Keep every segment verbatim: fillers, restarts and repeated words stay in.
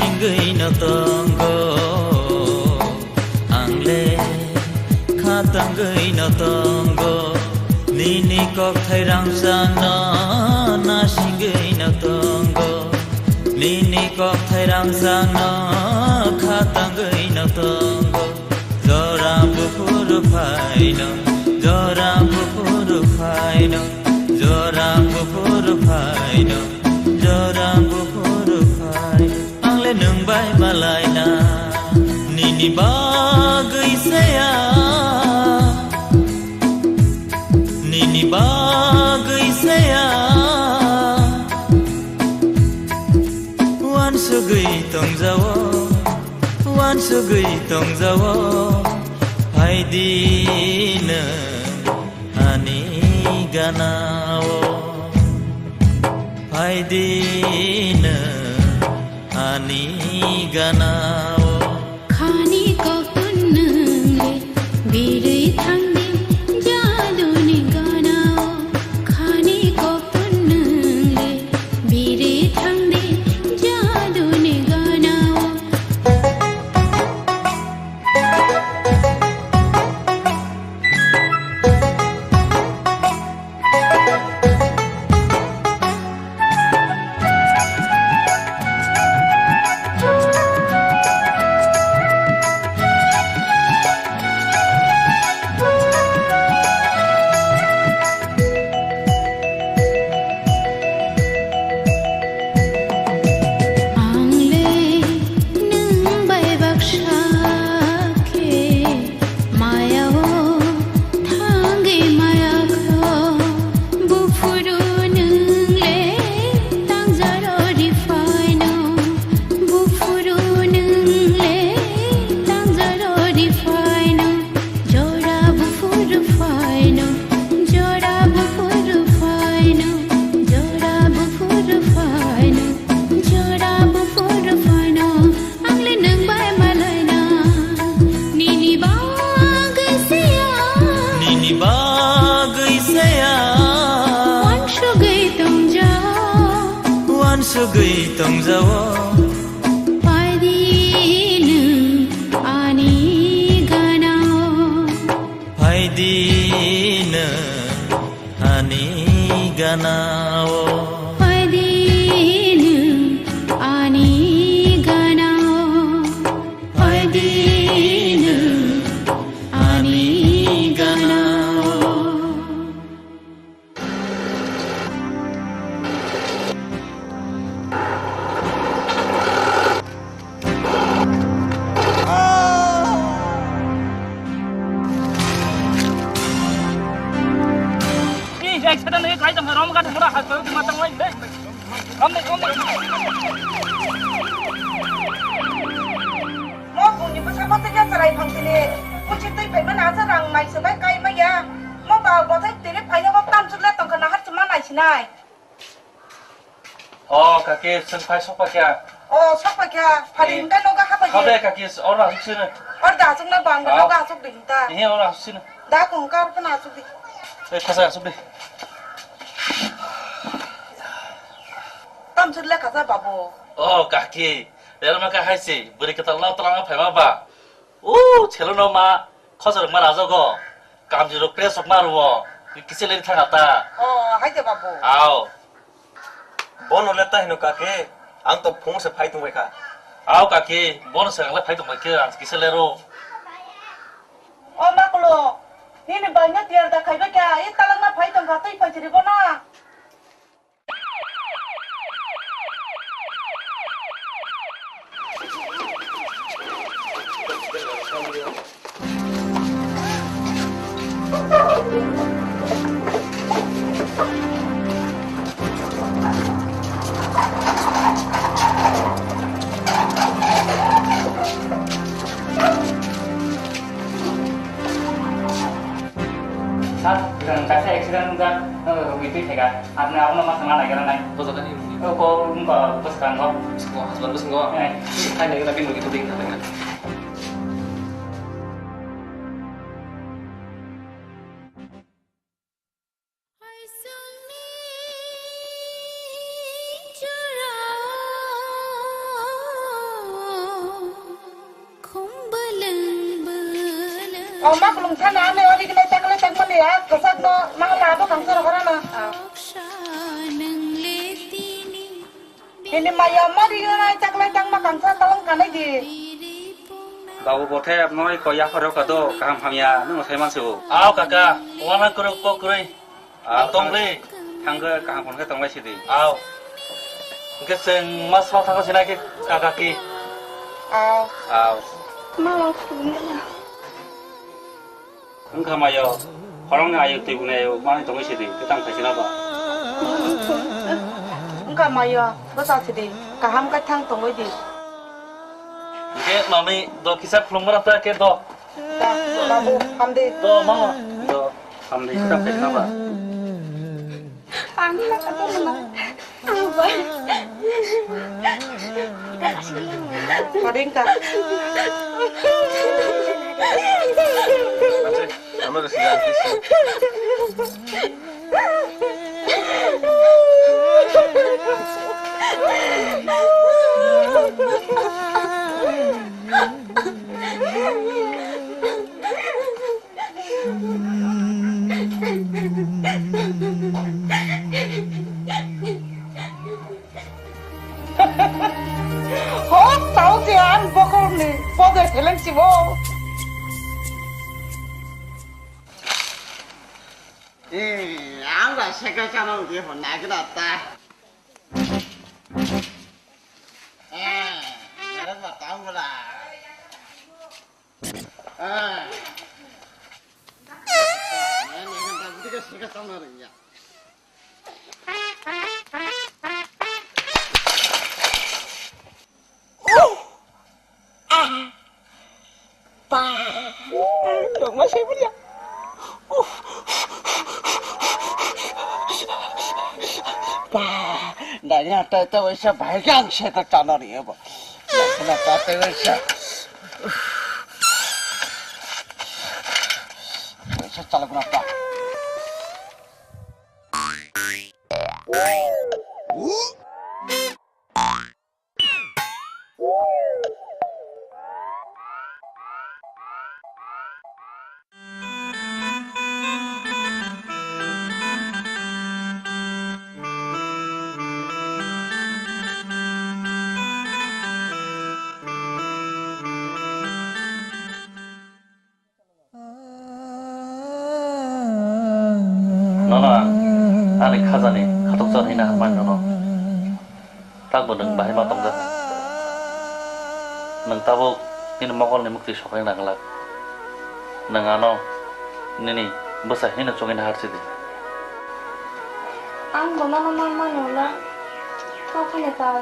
Wngwi no tongo, ang le kha tangwi no tongo, nini kokthai rangchakno nasingwi no tongo, nini kokthai rangchakno kha tangwi no tongo. Jora buphuru phaino, jora buphuru phaino, jora buphuru phaino, jora buphuru phaino. Ang le nwng bai malaina, nini bagwi se ya, nini bagwi se ya. Uansugwi tongjao, uansugwi tongjao, phaidi nwng ani ganao, phaidi nwng ani ganao. Khani koktun nwngle birwi thangdi jaduni ganao. Khani koktun nwngle birwi thangdi jaduni ganao. Ang le nwng bai baksa khe maya o thangwi maya kho. Buphuru nwng le tangjaro ri phaino, buphuru nwng le tangjaro ri phaino. Jora buphuru phaino, jora buphuru phaino, jora buphuru phaino, jora buphuru phaino. Ang le nwng bai malaina, nini bagwi se ya, nini bagwi se ya. Uansugwi tongjao, uansugwi tongjao. Phaidi nwng ani ganao. Phaidi nwng ani ganao. Phaidi nwng ani ganao. Phaidi nwng ani ganao. Ei, ei, seta nai, kai tong, rom ka tong, rom ka tong, rom ka tong. Mo bungni bwsa mo tei ya chwrai phang tini. Kuchi twi phaima na cha rang nai se bai kai ma ya. Mo ba bo thai tini phaina mo tam chukle tong kha na har chuma nai sinai. O kaki, chwng phai sokpha kya? O sokpha kya, phari hwnkhe nogo habai. Habai kaki, oro asuk sino. Or da asuk na bang nogo asuk de hinta. Ihe oro asuk sino. Da kung kar pana asuk de. Ei khasa asuk de. Tam chukle khasa babu. O kaki, rel ma ka hai se, bwrwi kwtal no twlangma phaima ba. O, chelo no ma, khosor ma rajogo. Kamji rok press rok ma rwo. Kise leri thanga ta. O, hai de babu. Ao. Bono le ta hino kake, ang to phung se phai tong bai kha. Ao kake, bono se ang le phai tong bai khe, ang kise lero. O maklo, nini bai no tiyar da khai bai kha, i talang na phai tong kha, twi phai chiri bono. Sir, kaisa accident wngjak, rogwi twi phaikha. Apni abono ma sana naigra nai. Bwskango. Bwskango. Bwskango, hospital bwskango. Eh. Hai naigra bini logi tubui kha. Oma kulung sana ane ori gini takle takmani ya, kesak no, mahal apa kang sana korana. Ini maya mari gini takle takma kang sana talang kanai di. Babu bothe apno ko ya horo ka do kaham hamya nung sai mansu. Aw kaka, wana kuru ko kuri. Ang tongli. Thangkhe kaham phone khe tonglai sidi. Aw. Hwnkhe chwng mas ma thangkha sinai khe kaka ki. Aw. Aw. Ma. Wngkha mayo. Khoroknwi ayuk twi bunai ayuk manwi tongwi sidi. Kwtang khaisina ba. Wngkha mayo. Bwsa sidi. Kaham khe thang tongwi di. Hwnkhe mami do kisa khulumma rwkha khe do. Da, babu, hamdi. Do, mama. Do, hamdi, kita khaisna ba. Ang hata mana? Abai. Paringka. Ano kasi ganti si. Hok tau je ang bokorni poge seleng sibo. Eh, ang ba sekre chana ugi honna gina ta. Eh, merek ba tau gula. Ah. Nang nang nang nang nang nang. Ah. Pa. Dong masih punya. Pa. Danya tete wesa baik yang saya kacana nih ya, Pak. Kenapa tete wesa? Wesa calon kenapa? Nono ang ani khajani khatok char hina hamani nono. Takbo nwng bahai ma tongjak. Nwng tabuk nini mokolni mukti sokaina nanglak. Nwng ano nini bwsa hino chongwina harsi di. Ang bo nono nangmani ulo. Nokhani tal,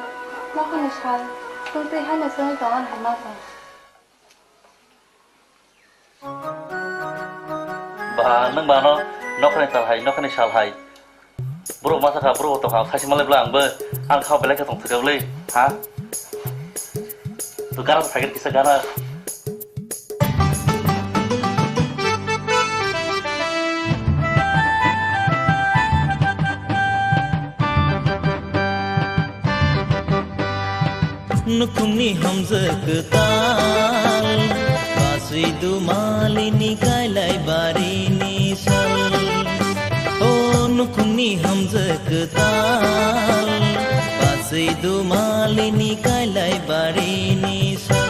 nokhani sal, chwng twi haino chwngwi tongo hai ma sa. Ba, nwng ba ano nokhani tal hai, nokhani sal hai. Borok masa kha, borok tong kha, saisi malai bwla ang bo, ang kha belai khe tong thwkha bwle, ha? To gana thagir kisa gana. Nukhungni hamjwk kwtal, paswi dumalini kailai barini sal. O nukhungni hamjwk kwtal, paswi dumalini kailai barini sal.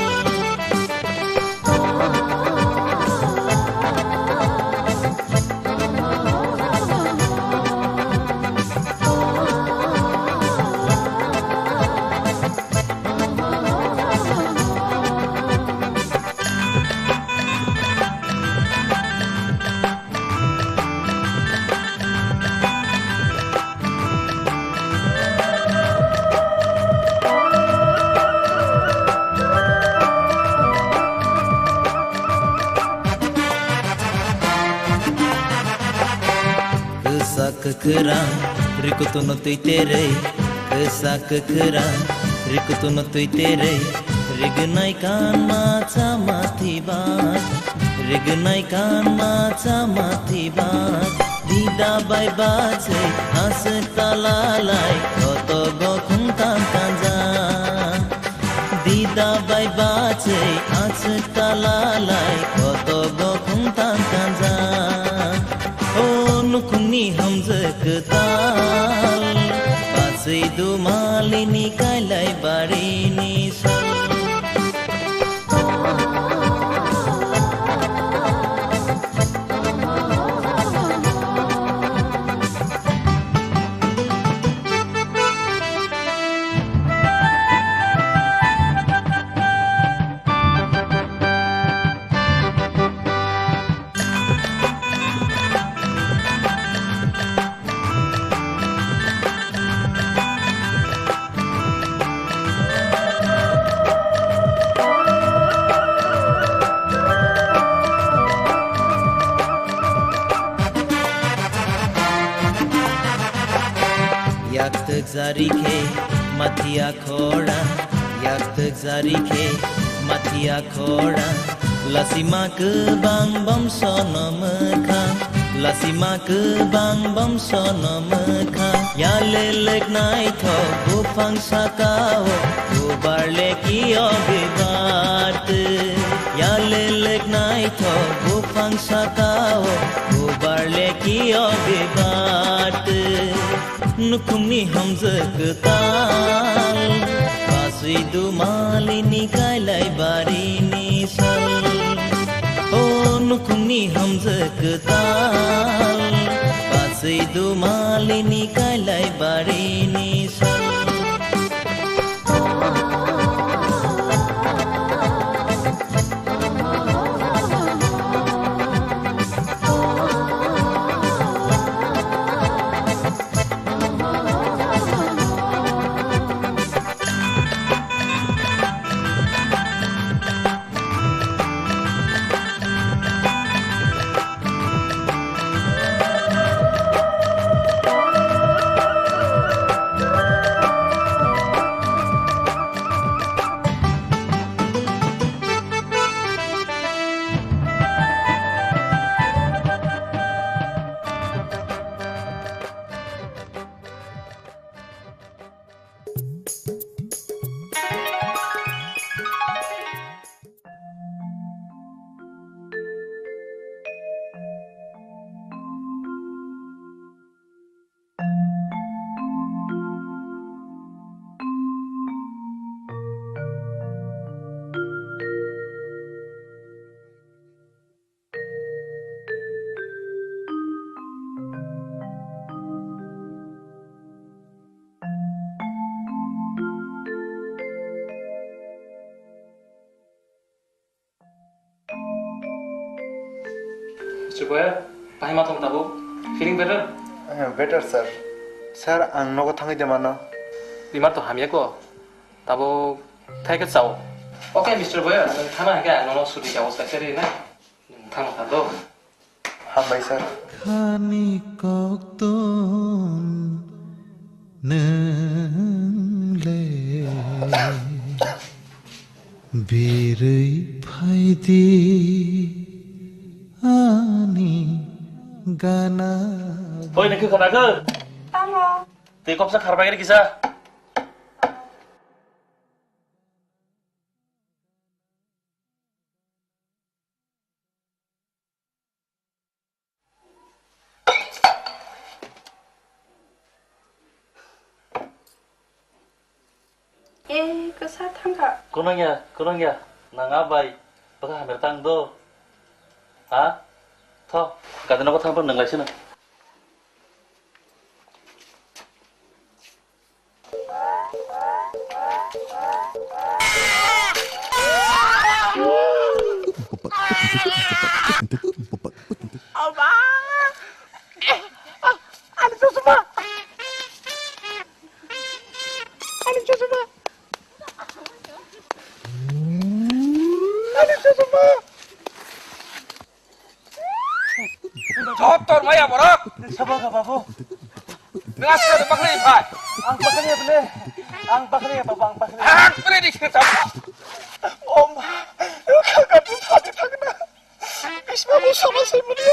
Kwchak kwkhwrang rikutuno twi terei, kwchak kwkhwrang rikutuno twi terei, rignai kanma chama thwiba, rignai kanma chama thwiba, dida bai bachai aswk talalai kotogo khungtam kanja. Ida bai bachai achuk talalai kotogo khungtan kanja. O nukhungni hamjwk kwtal, bachai dumalini kailai barini sal. Yaktwk jari khe mathiya khorang, yaktwk jari khe mathiya khorang. Lasima kwbang bom sono mwkhang, lasima kwbang bom sono mwkhang. Yalelek naithok buphang sakao, bubar leki ogibat. Yalelek naithok buphang sakao, bubar leki ogibat. Nukhungni hamjwk kwtal, bachwi dumalini kailai barini sal. O nukhungni hamjwk kwtal, bachwi dumalini kailai barini sal. Mister Boyer, bahai ma tong tabuk? Feeling better? Eh, better, sir. Sir, ang nogo thangwi de mano. Bimar to hamya ko. Tabuk thai khe chao. Okay, Mister Boyer, nwng thana hwnkhe ang nono suti kagoz kaisa ri na. Nwng thangma kha do. Hambai, sir. Khani koktun nwng le birwi phaidi ani gana. Oi, nokhe khonakhe? Tamo? Tei koksa kharbai kisa. Eh, kwsa thangkha. Kunangya, kunangya, nang a bai, bwkha hamya tang do. Ha? Tho, gadi nogo thang phano nang lai sino. Ama! Ani chosma! Ani chosma! Ani chosma! Jotor maya borok. Sabo ka babu. Ngas ka bakri bhai. Ang bakri bele. Ang bakri babu, ang bakri. Ang bakri di sini sabo. Om. Ka tu thadi thagna. Bisma bu sama saya muli.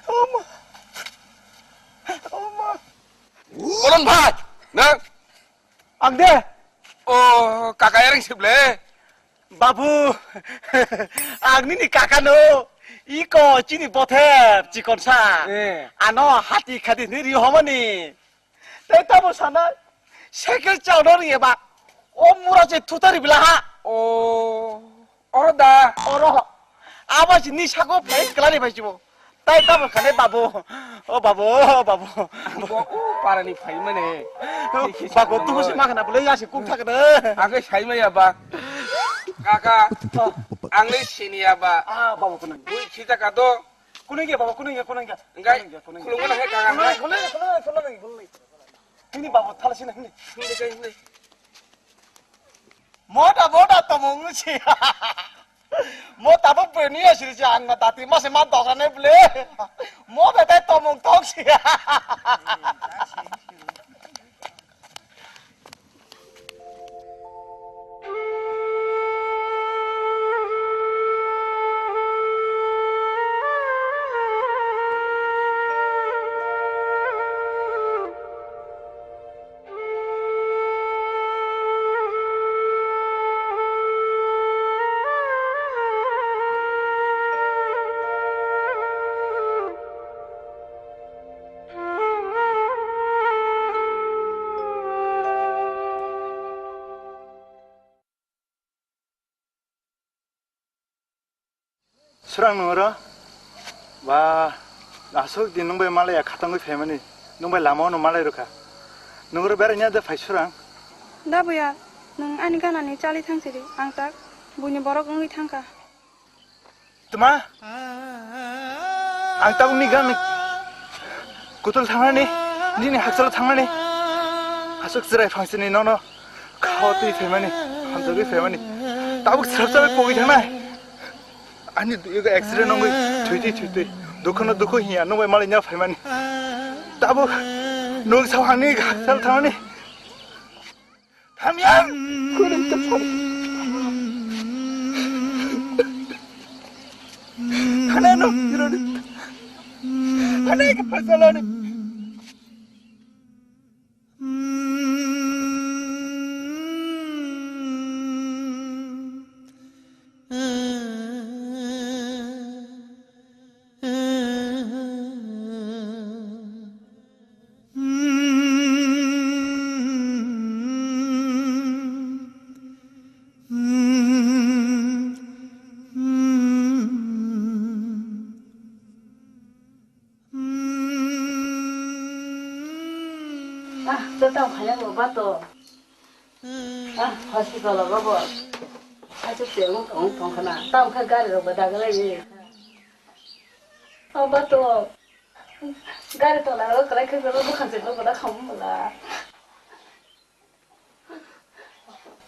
Om. Om. Kolon bhai. Na. Ang de. O, kaka ereng sible. Babu, ang nini kaka no. Iko chini bother chikonsa. Eh. Ano hati khadi ni ri homani. Tei tamo sana. Cycle chawno ri eba. O mura je thutari bila ha. O, oro da. Oro. Aba si ni sako phai klari phai chibo. Tai tamo khane babu. O babu, o babu. Bo o parani phai mane. Babu tu si makna bole ya si kung thakna. Age sai maya ba. Kaka. Ang le sini ya ba. Ah, babu kunang. Bui khita ka do. Kunang ya babu, kunang ya, kunang ya. Engkai. Kunang ya, kunang ya. Khulungma na hai kaka. Kunang, kunang, kunang, kunang, kunang. Ini babu thala sini, ini. Ini kai ini. Moda, moda, tomong si. Mo tabuk beni ya siri si ang na tati ma se ma dosa ne ble. Mo betai tomong tong si. Surang nungro, ba, aswk din nung bai malaya khatangwi phaimani, nung bai lama-o no malai rwkha. Nungro beraina de phai Surang? Da buya, nwng ani ganani chali thangsidi, ang tak buini borok wngwi thangkha. Tma? Ang tabukni gan kutul thangnani, nini hakchalo thangnani. Aswk chwrai phangsini nono khao twi phaimani, hamjagwi phaimani. Tabuk chwrap chabai pogwi thangnai. Ani ego accident wngwi thwitwi thwitwi. Dukhono dukho hiya, nungbai malai nya phaimani. Tabuk nung sao ani hakchalo thangnani. Hamya! Kurang tepat. Hana no, hironi. Hana ke pasalani. Ah, to tamo khaina bo ba to. Ah, hospital o bo. Achu se ung ung tong khana. Tam kha gari rok ba dagalai ni. O ba to. Gari tola rok kalai khe bo bwkhan se rok da kham mala.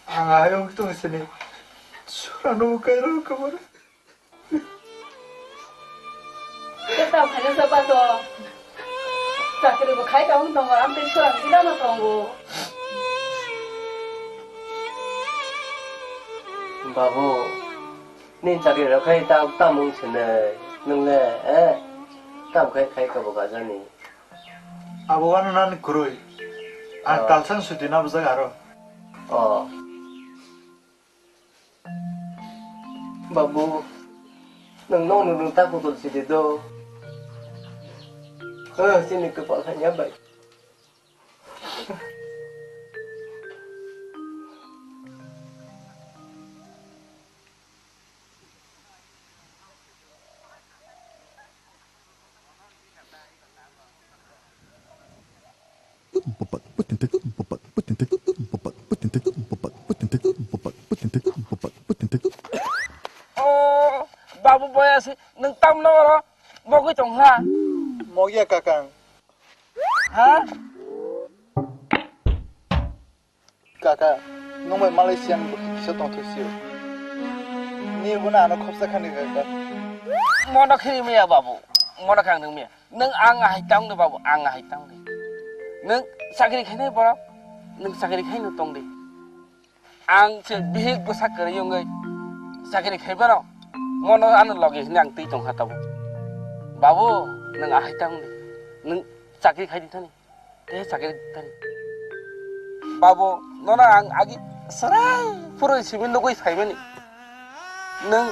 Ang ayong tong sini. Sura no kai rok kamar. Keta phane sa pa to. Chakri bo khai ta ung tongo, am te sura ni da no tongo. Babu, ni chakri rok khai ta tamung sini. Nung le, eh? Tam khai khai ka bo gajani. Abo wano nani kwrwi. Ang talsang suti na bwjak aro. Oh. Babu, nwng no nwng ta kudul sidi do. Eh, sini kwpal hanya bai. O, babu boya se, nwng tamno oro mogwi tong ha? Mogya kakang. Ha? Kaka, nwng bai Malaysia ni bwkha kisa tongthok sio. Ni bono ano khopsa khani kaka. Mono khiri maya babu, mono khang nwng maya. Nwng ang ahai tang de babu, ang ahai tang de. Nwng chakri khainai borok, nwng chakri khaino tong de. Ang se bihik bwsa kwrwi wngwi chakri khai baro, mono ano logi hwnwi ang twi tong kha tabuk. Babu, nwng ahai tang de, nwng chakri khai di thani. Tei chakri tani. Babu, nono ang agi Sara phuru simi nugwi phaimani. Nwng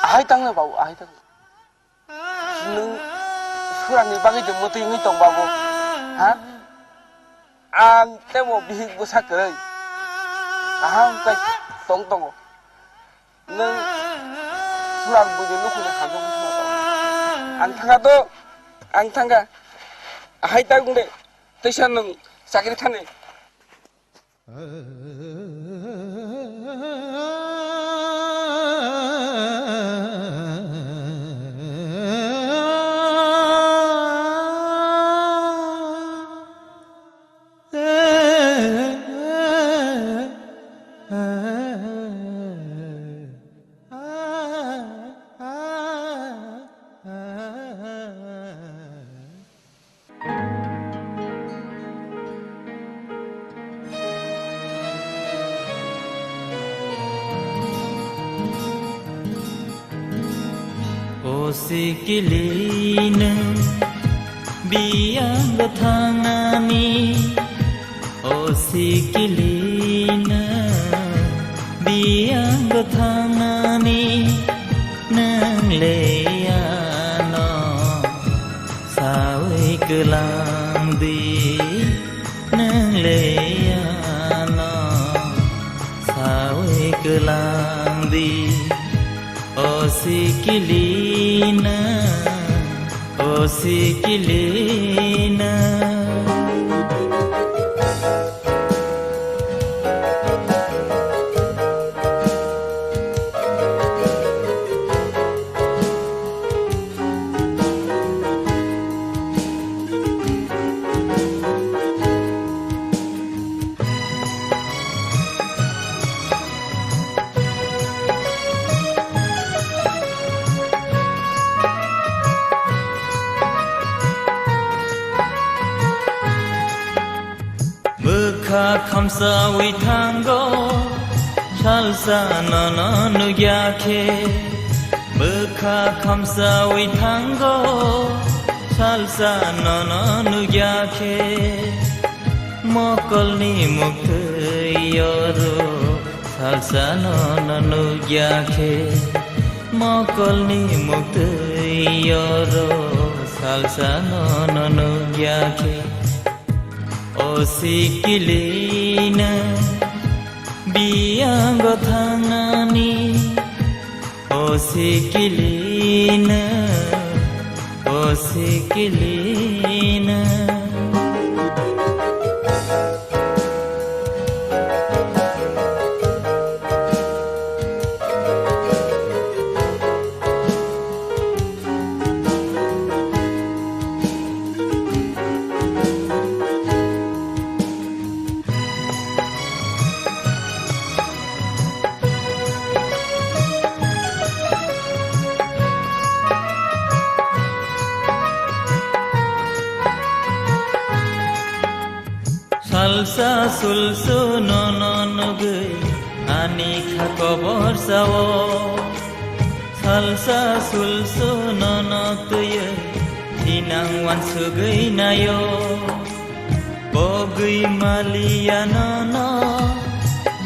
ahai tangno babu, ahai tangno. Nwng surani bagwi de mwtwi wngwi tong babu. Ha? Ang temo bihik bwsa kwrwi. Kaham khe tong tongo. Nwng surak buini nukhungni hamjak wngkha. Ang thangkha to, ang thangkha. Ahai ta wng de, teisa nwng chakri thani. O sikilino biyang thangnani, o sikilino biyang thangnani, nwng le ano sawi kwlang di, nwng le ano sawi kwlang di. O sikilina, o sikilina. Bwkha khamsawi thango, salsa nono nukya khe. Bwkha khamsawi thango, salsa nono nukya khe. Mokolni muktwi yoro, salsa nono nukya khe. Mokolni muktwi yoro, salsa nono nukya khe. O sikilina biyango thangnani, o sikilina, o sikilina. Salsa sulsu nono nugwi ani kha kobor sao. Salsa sulsu nono twiwi thinang wansugwi naio. Bogwi maliya nono,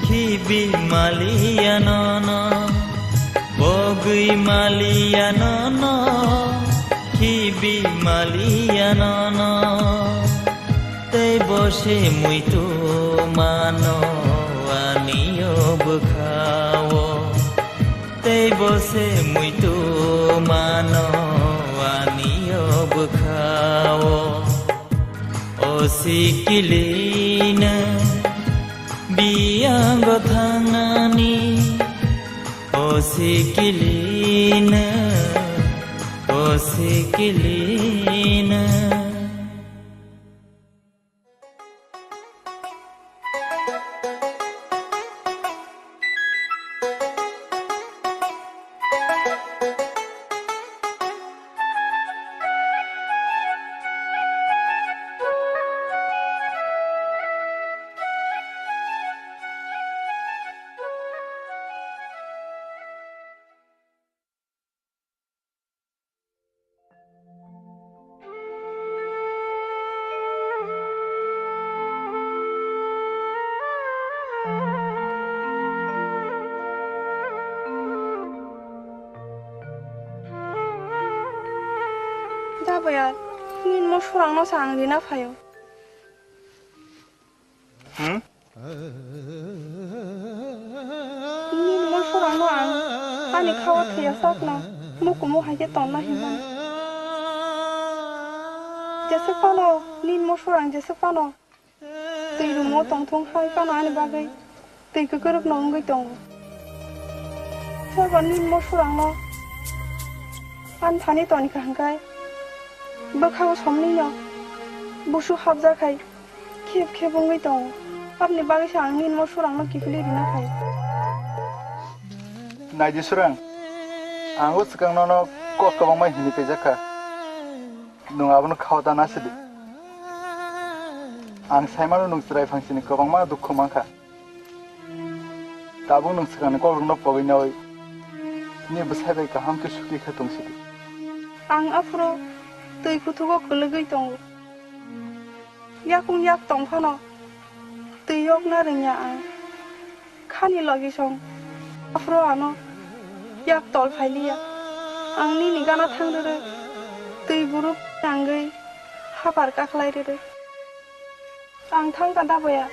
khibi maliya nono. Bogwi maliya nono, khibi maliya nono. Tei bo se muitu mano ani o bwkhao. Tei bo se muitu mano ani o bwkhao. O sikilina biyango thangnani, o sikilina, o sikilina. Boya, nini mo surangno sa ang rina phaio. Hmm? Nini mo surangno ang ani khawa thwiya sakno mukumu hai khe tonna hinmani. Jeswk phano nini mo surang jeswk phano twi rumo tongthung hai phano ani bagwi twi kwkrwkno wngwi tongo. Sorbani mo surangno ani thani tonikha hwnkhe bwkhao somnino busu hapjak hai khep khep wngwi tongo. Aboni bagwi se ang nini mo surangno kiphilwi rina phai. Naidi surang, ang o swkang nono kok kwbangma hini paijakha. Nwng abono khao da na sidi. Ang saimano nwng chwrai phangsini kwbangma dukhu mankha. Tabuk nwng swkangni kokrokno pogwi nawi nini bwsai bai kaham khe suki khe tong sidi. Ang aphuru twi kuthugo kwlwgwi tongo. Yakung yak tong phano twi yokna rwngya ang. Khani logi song. Aphuru ano yak tol phailiya. Ang nini gana thang rwrwi twi buruk tangwi hapar kakhlai rwrwi. Ang thang ka da boya.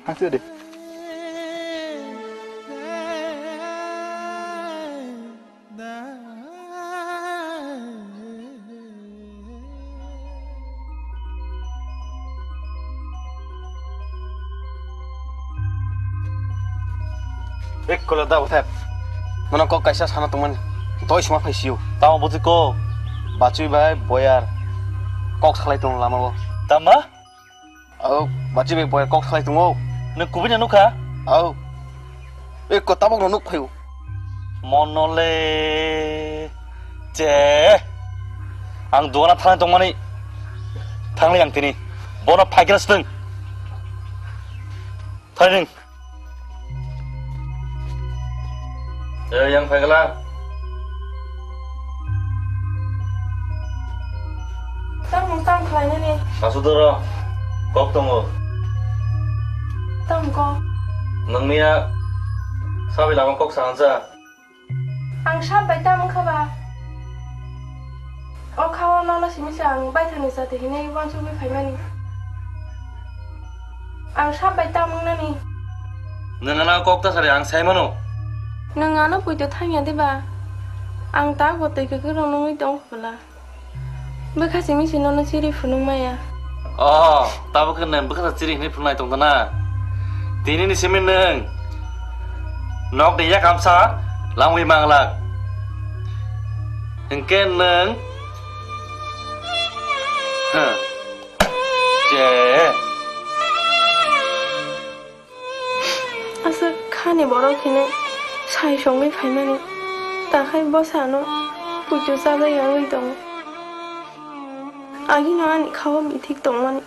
Thang se de. Ek kola da uthep. Nono kok kaisa sana tongmani. Doi sima phai siu. Tamo buji ko. Bachui bai boyar. Kok salai tong lama o. Tama? Au, bachi bai boyar kok salai tongo. Nwng kubui no nukha? Au. Ei, ko tabok no nuk phaio. Monole. Che. Ang duana thang tongmani. Thanglai ang tini. Bono phaikra swtwng. Thairing. Eh, yang phaikla. Tamo tamo khlainani. Asudoro. Kok tongo. Tamo kok. Nangniya sabi lama kok sansa. Ang sab bai tamo kha ba. O kha o nono simi se ang baithani jati hinwi uansugwi phaimani. Ang sab bai tamo wngnani. Nwng ano kok ta sari ang sai mano. Nwng ano poito thangya de ba? Ang tak bo twi kwkrwng nungwi tong kho bwla. Bwkha simi se nono chiri phunuk maya. Oh, tabuk khe nwng bwkha chiri hinwi phunuknai tong na? Tini ni simi nwng nok de yak amsa langwi manglak. Hinkhe nwng, huh, je. Aswk khani borok hinwi sai songwi phaimani, takhai bwsano puitu chajak yangwi tongo. Agino ani khao bithik tongmani.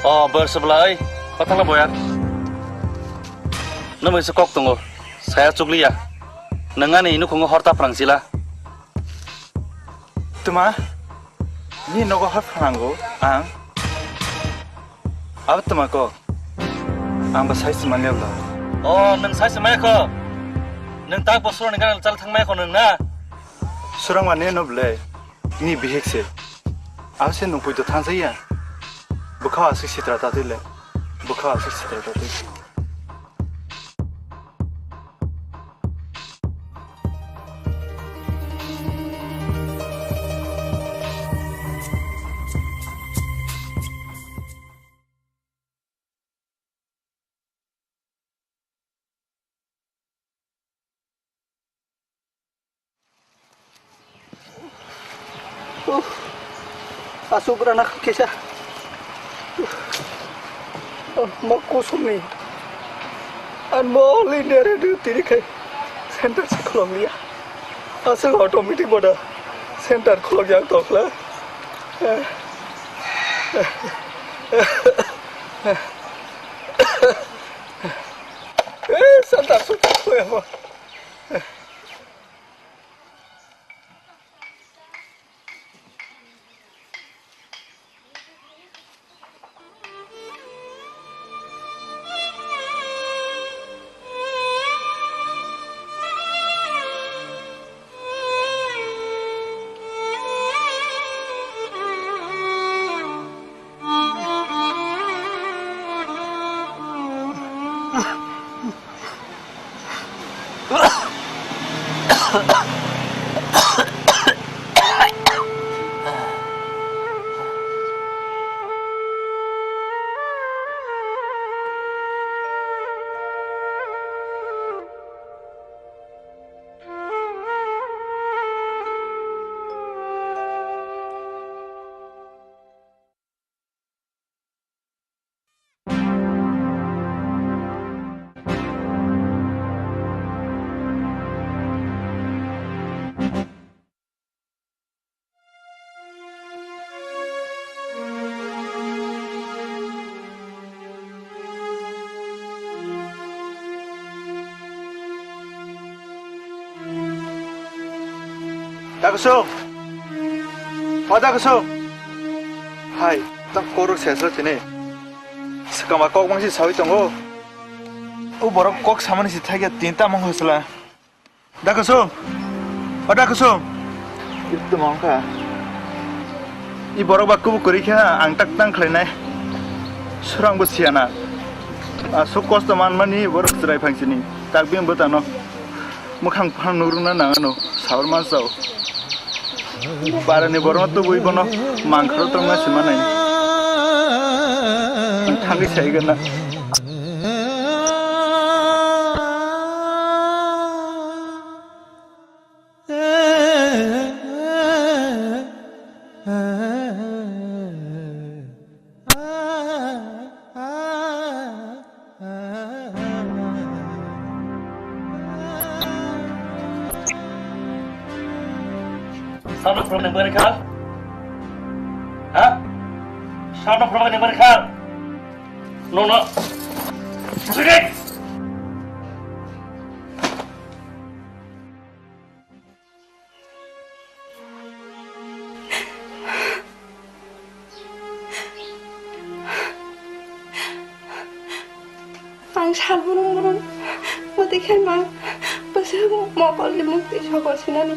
O, ber sebelah, oi. Patang lah, boyar. Nang bai se kok tongo. Saya chukliya. Nang ani nukhungo hor ta phrang sila. Tuma, ni nogo hor phrango ang. Abo tuma ko. Ang ba sai se manya bla. O, nang sai se maya ko. Nang tak bo surani gana chal thang maya ko nang na. Surang mane no ble. Ni bihik se. Abo se nung puito thang saya. Bukha asik sitra ta tile. Bukha asik sitra ta tile. Uff, aswk rana kisa. Uff. Oh, ma kusumni. An mo all India radio tiri khai center se khulok liya. Aswk automatic boda center khulok yang tokla. Eh. Eh, Santa, Santa, Santa. Dakusung! O Dakusung! Hai, tang korok sesro chini. Swkangma kok bangsi sawi tongo. O borok kok samani si thaiya tin tamo hosla. Dakusung! O Dakusung! Ito mangkha. I borok ba kubuk kwrwi kha ang tak tang khlainai. Surang bo siyana. Aswk kosto manmani borok chwrai phangsini. Tak bini bwtano. Mwkhang phang nugrungna nangano. Saur mansao. Parani borokno tubui bono mangkhoro tongna simanai. Ang thangwi saigana. Sabno problem bwrwi kha? Ha? Sabno problem bwrwi kha? No, no. Sige! Ang sal burung burung muti khe mang bwswk mokolni mukti sogor sinani.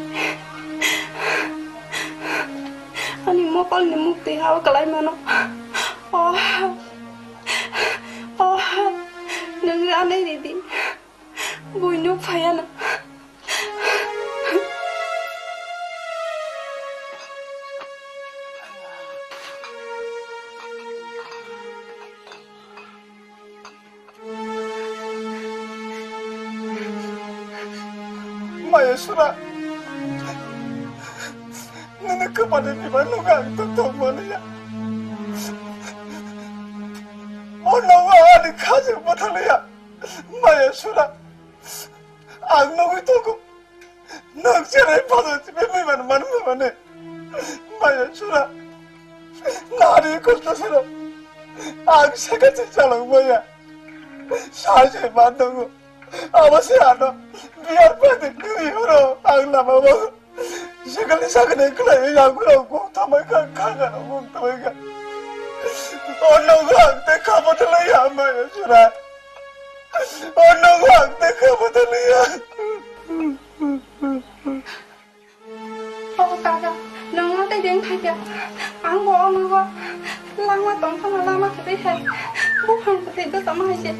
Ani mokolni mukti hao kwlai mano. Oh, oh, nwng ranai ridi. Buino phayana. Maya sura, nini kwpani bibai loga ang tong tong mani ya. O nogo ani khajak bwthali ya. Maya sura, ang nugwi tongo. Nwng cherai phano tini mui man man mui mane. Maya sura. Nari kosto sura. Ang sakha se chalok maya. Sai sai man tongo. Abo se ano. Biyar pati kiri horo. Ang lama mo. Sakali sakali khlai yang kurang kung tamai ka kanga kung tamai ka. Ono gak te khapo tele ya maya sura. Ono gak te khapo tele ya. O kaka, nwng no tei deng phai kha. Ang bo o nogo langma tong phano lama kwtwi hai. Buphang kwtwi bwsa ma hai se.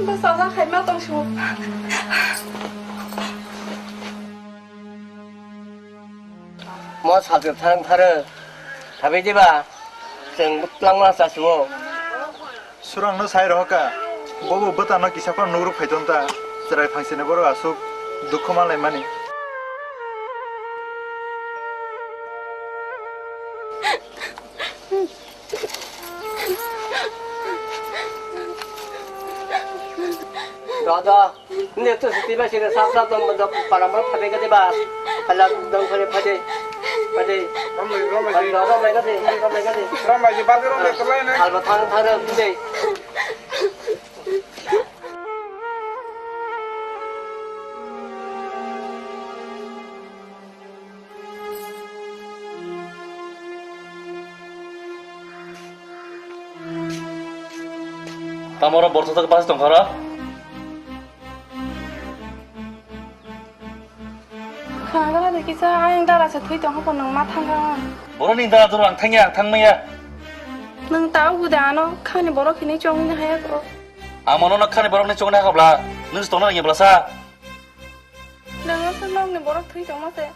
Bwsa la khai ma tong su. Mo saltwk thang tharo. Thabi diba? Chwng bwklangma chasio. Surangno sai rohorkha, bobo bwtano kisa phano nugruk phai tonta, chwrai phangsini borok aswk dukhu manlaimani. Dodo, nini to siti ba sini sap sap tong mo dok param param phabe gade ba. Pala dong khare phade. Pade. Romlai, romlai, romlai, romlai, romlai, romlai. Romlai, bade romlai, romlai, romlai. Alba thang, thang, romlai. Tamo oro borok thajak basi tongkha oro? Khwnagra de kisa ayang dara se thwi tongkha bo nwng ma thangkha ang. Borok ni dara doro ang thangya, ang thangmaya. Nwng ta ubu de ano khani borok hinwi chongwini haya ko. Ang mano no khani borok ni chongni hakabla, nwng se tongna rangya bwlasa. Nang se nokni borok thwi tongma se.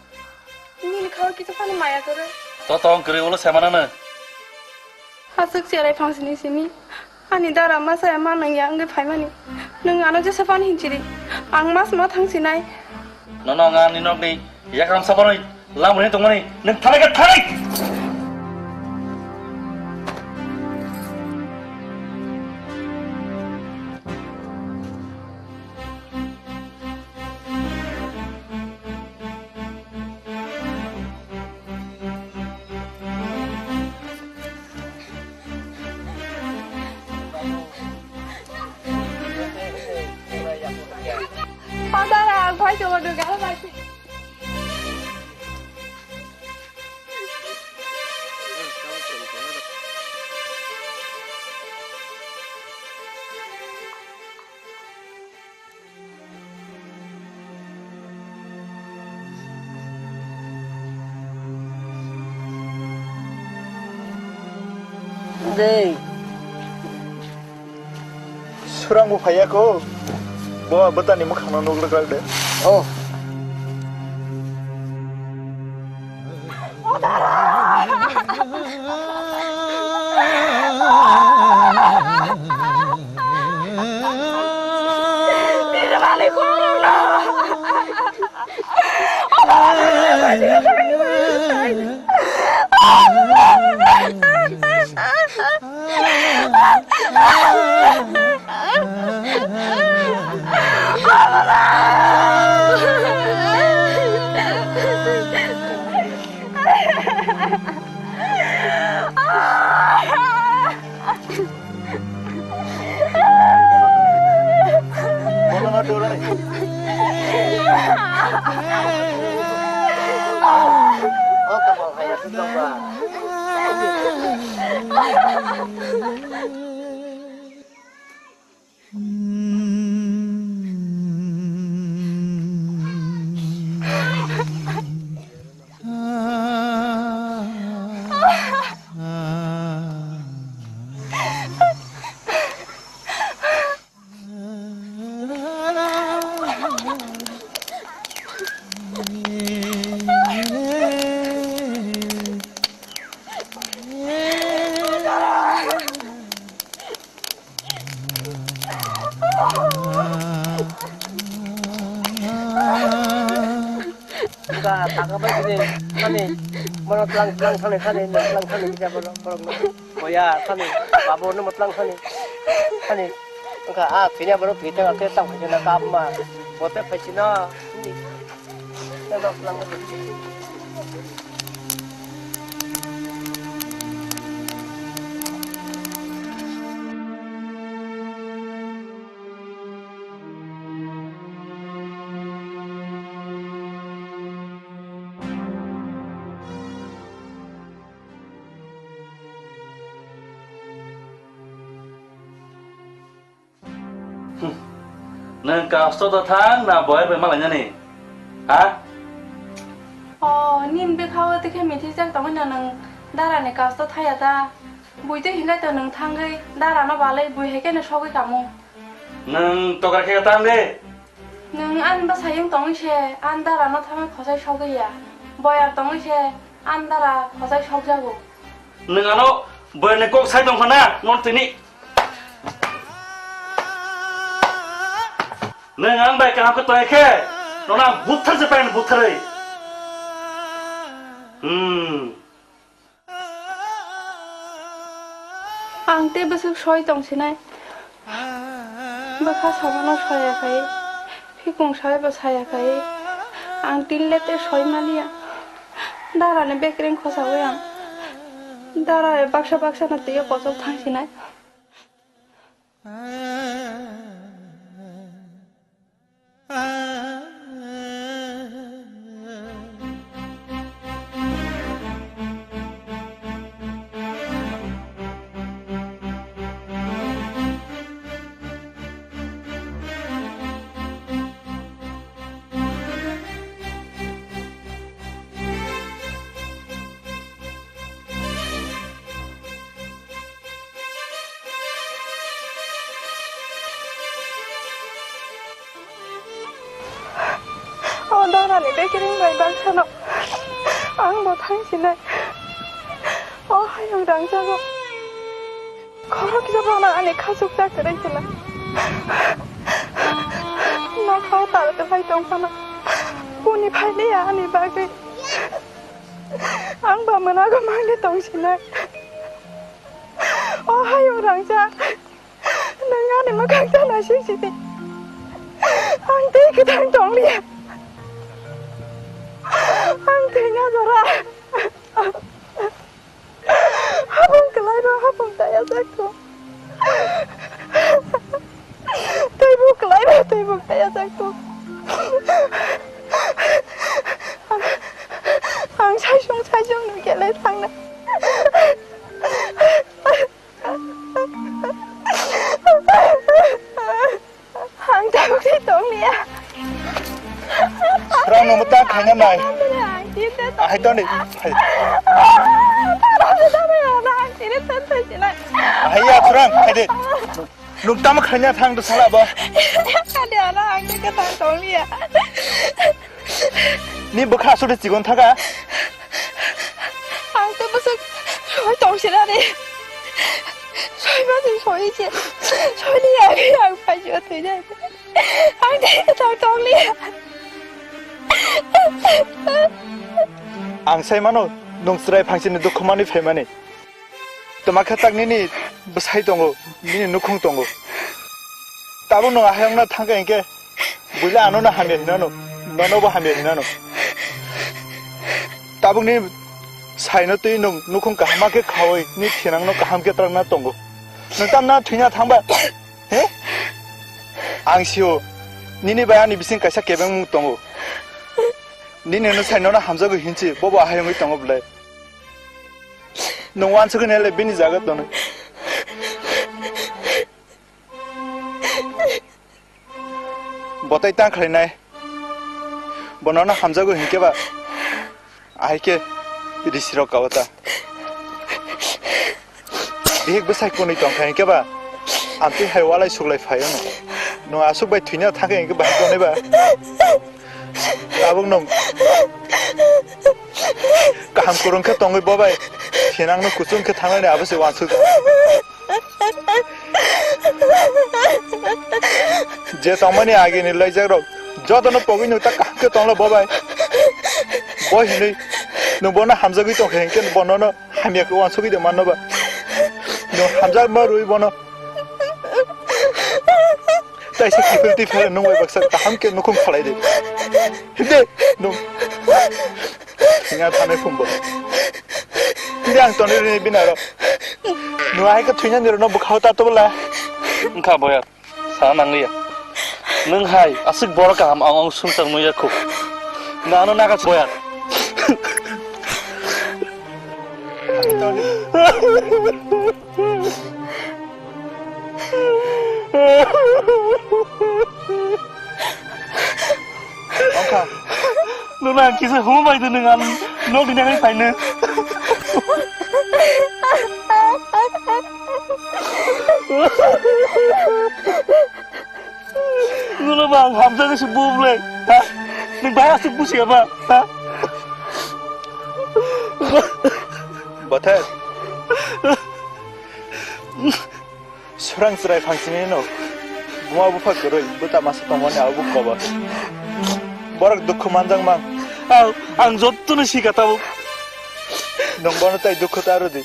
Nini khao kisa phano maya kwrwi. To tong kwrwi ulo se manano. Aswk cherai phangsini simi. Ani dara ma saya ma nang ya wngwi phaimani. Nwng ano jesa phano hinchiri. Ang mas ma thangsinai. Nono ang ani nokni yakam sabanwi lamrwini tongmani. Nwng thalai kha thalai. Padara, ang phai tongo, dugar bai. Dei. Surang bo phaiya ko. Bo bwtani mwkhangno nukgwlak de. Oh. Wngkha taka bai sini sani, bono tlang tlang sani sani, tlang sani kisa borok borok no. Boya sani, babu no tlang sani sani. Wngkha a thwina borok thwi thang khe tang khe na kap ma. Bote phaisino. Hmm. Nwng kasto da thang na boyar bai malainani? Ha? O, nin bwkha o tikhe mithi jak tongwi no nwng dara ni kasto thaya ta. Bui twi hinkhai to nwng thangwi dara no balai bui hai khe no sogwi kamo. Nwng tokra khe tang de. Nwng ani bwsai wng tongwi se ani dara no thangwi khosai sogwi ya. Boyar tongwi se ani dara khosai sogjago. Nwng ano boyarni kok sai tongkha na, nono tini. Nwng ang bai kaham khe tongya khe, nono ang buthar se paini butharwi. Hmm. Ang tei bwswk soi tongsinai. Bwkha samano soya khai, phikung saibo saya khai. Ang tinle tei soi maliya. Darani bekring khosaui ang. Dara baksa baksa no twiwi kochok thangsinai. O darani bekring bai bangsano ang bo thangsinai. O hayung rangchago. Khorok kisa bono ani khachuk chak kwrwi khwna. Nokhao tal kwlai tong phano. Kuni phailiya ani bagwi. Ang ba mwnago mangli tongsinai. O hayung rangchak. Nwng ani mwkhang ta naising sidi. Ang tei kwthang tongliya. Ang thwina jora. Habung kwlai rw habung daya jak thung. Teibo kwlai rw teibo daya jak thung. Ang, ang saisung saisung no kele thangna. Ang tabuk tei tong liya. Rang no mata khanya mai. Ang tinte tong. Ahai toni. Hai. Ang tinte tong liya. Ang tinte tong liya. Ahai ya, khurang, hai de. Nung tamo khanya thang do sala ba. Kade ala ang tinte tong tong liya. Ni bwkha aswk de chigon thaga. Ang tei bwswk soi tong sina de. Soi ba soi soi se. Soi ni age ang phai jo thoi de. Ang tei tong tong liya. Ang sai mano nung chwrai phangsini dukhu mani phaimani. Twma khe tak nini bwsai tongo, nini nukhung tongo. Tabuk nwng ahai wngna thangkha hinkhe buila ano no hamya hinano, nono bo hamya hinano. Tabuk ni saino twi nwng nukhung kaham khe khaui ni thinang no kaham khe trakna tongo. Nwng tamna thwina thangba? He? Ang sio, nini bai ani bising kaisa kebengmung tongo. Nini no saino no hamjago hinsi, bobo ahai wngwi tongo bwlai. Nwng wansugwi naile bini jaga tono. Botai tang khlainai. Bono no hamjago hinkhe ba. Ahai khe risirok kawata. Bihik bwsai kwnwi tongkha hinkhe ba. Amtwi hai walai suklai phaio no. Nwng aswk bai thwina thangkha hinkhe ba tonwi ba. Tabuk nwng kaham kwrwng khe tongwi bo bai thinang no kuchung khe thangnani abo se wansuk. Je tongmani agini laijak rok joto no pogwi nwng ta kaham khe tongla bo bai. Bo hinwi nwng bono hamjagwi tongkha hinkhe bono no hamya khe wansugwi de manno ba. Nwng hamjakma rwi bono. Taisa kiphil tiphil nwng bai baksa kaham khe nukhung khalai de. Hinde nwng. Thwina thanai phumbo. Hinde ang tonwi rini binaro. Nwng ahai khe thwinani rwno bwkhao ta tubula. Wngkha boyar. Sana nangliya. Nwng hai aswk borok kaham ang ong sumsang nukya khu. Nano naga boyar. Wngkha. Nwng ang kisa humo bai de nwng ang nok ni nangni phaino. Nwng ba ang hamjagwi se bu ble, ha? Nwng bai aswk busiya ba, ha? Bothai. Swrang chwrai phangsini no buma bupha kwrwi bwta masa tongmani abo kobo. Borok dukhu manjak mang. Ang, ang jottoni sika tabuk. Nwng bono tai dukhu ta rwdi.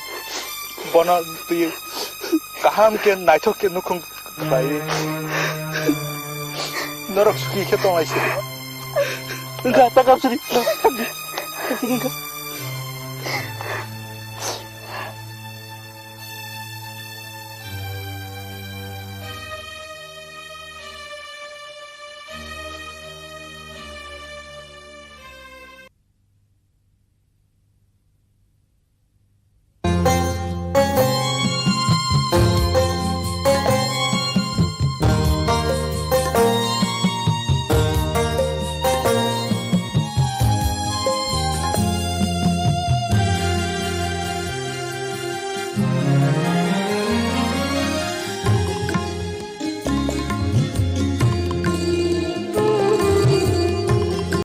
Bono twi kaham khe naithok khe nukhung khlai. Norok suki khe tonglai se. Wngkha ta kapsri. Kapsri wngkha.